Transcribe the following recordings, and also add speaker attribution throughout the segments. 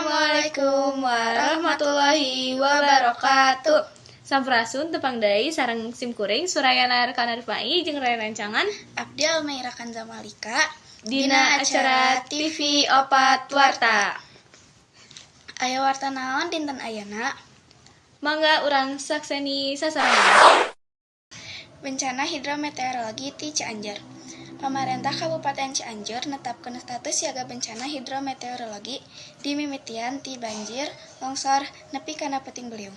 Speaker 1: Assalamualaikum warahmatullahi wabarakatuh.
Speaker 2: Sampurasun, tepang deui sareng simkuring Surayana Arkana Rifai jeung rerencangan
Speaker 1: Abdi Almaira Kanza Malika.
Speaker 2: Dina acara TV 4 Warta.
Speaker 1: Aya warta naon dinten ayeuna?
Speaker 2: Mangga urang sakseni sasarengan.
Speaker 1: Bencana hidrometeorologi ti Cianjur. Pamarentah Kabupaten Cianjur netapkeun status siaga bencana hidrometeorologi dimimitian ti banjir, longsor, nepi kana puting beliung.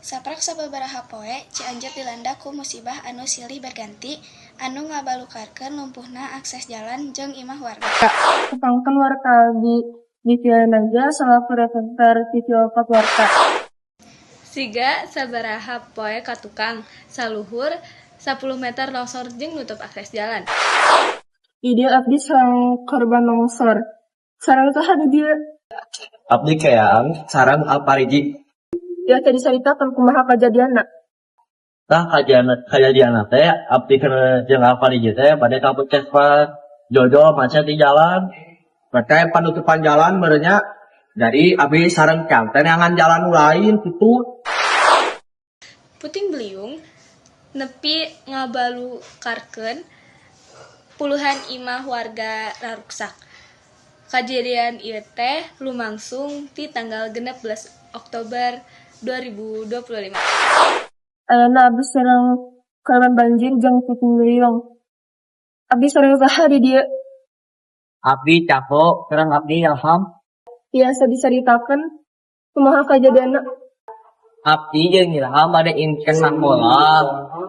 Speaker 1: Saprak sababaraha poe, Cianjur dilanda ku musibah anu silih berganti anu ngabalukarkeun lumpuhna akses jalan jeung imah warga.
Speaker 3: Tepangkeun warta abdi Nitya Naja salaku reporter TV 4 Warta.
Speaker 2: Siga sabaraha poe katukang saluhur 10 meter longsor jeung nutup akses jalan.
Speaker 3: Di dieu abdi sareng korban longsor. Sareng saha di dieu?
Speaker 4: Abdi Keang sareng Alpariji.
Speaker 3: Tiasa dicaritakeun kumaha kajadianna?
Speaker 4: Tah, kajadianna teh abdi keur jeung Alpariji teh bade ka puskesmas Jojo, macet di jalan.
Speaker 5: Berarti penutupan jalan meureun nya. Jadi abdi sareng Keang teh neangan jalan nu lain kitu.
Speaker 2: Puting beliung nepi ngabalukarkeun puluhan imah warga raruksak. Kajadian ieu teh lumangsung ti tanggal 16 Oktober 2025.
Speaker 3: Ayeuna abdi sareng korban banjir jeung puting beliung. Abdi sareng saha di dieu?
Speaker 6: Abdi Cako sareng abdi Ilham.
Speaker 3: Tiasa dicaritakeun kumaha kajadianna?
Speaker 6: Abdi jeung Ilham bade inken sakola,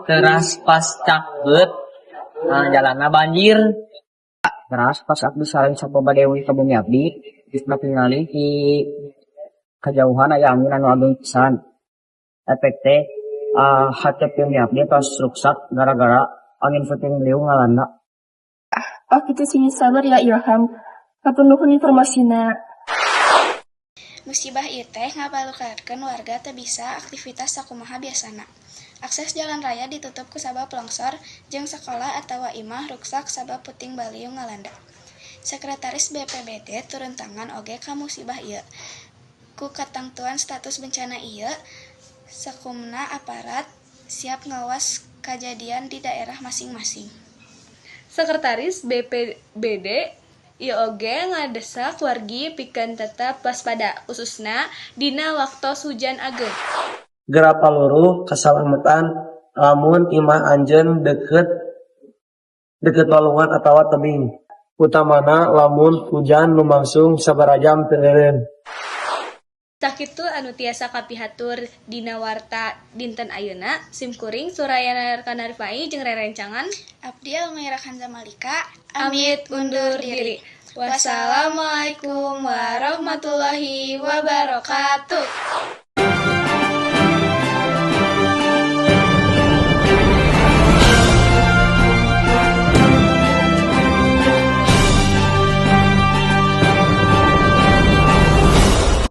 Speaker 6: teras pas caket, nah, jalanna banjir. Teras pas abdi sareng Cako bade uih ka bumi abdi, geus tingali di kajauhan aya angin anu ageng pisan. Efek teh hateup bumi abdi tos ruksak gara-gara angin puting beliung ngalanda.
Speaker 3: Oh kitu, sing sabar ya, Ilham. Hatur nuhun informasina.
Speaker 1: Musibah ieu teh ngabalukarkeun warga teu bisa aktivitas sakumaha biasana. Akses jalan raya ditutup kusabab longsor jeung sakola atawa imah ruksak sabab puting baliung ngalanda. Sekretaris BPBD turun tangan oge ka musibah ieu. Ku katangtuan status bencana ieu, sakumna aparat siap ngawas kajadian di daerah masing-masing.
Speaker 2: Sekretaris BPBD ieu oge ngadesak wargi pikeun tetep waspada khususna dina waktos hujan ageng.
Speaker 7: Gera paluruh kasalametan lamun imah anjeun deukeut walungan atawa tebing, utamana lamun hujan lumangsung sabaraha jam teu eureun.
Speaker 2: Sakitu anu tiasa kapihatur dina warta dinten ayeuna. Simkuring Surayana Arkana Rifai jeung rerencangan
Speaker 1: Abdi Almaira Kanza Malika
Speaker 2: amit undur diri. Wassalamualaikum warahmatullahi wabarakatuh.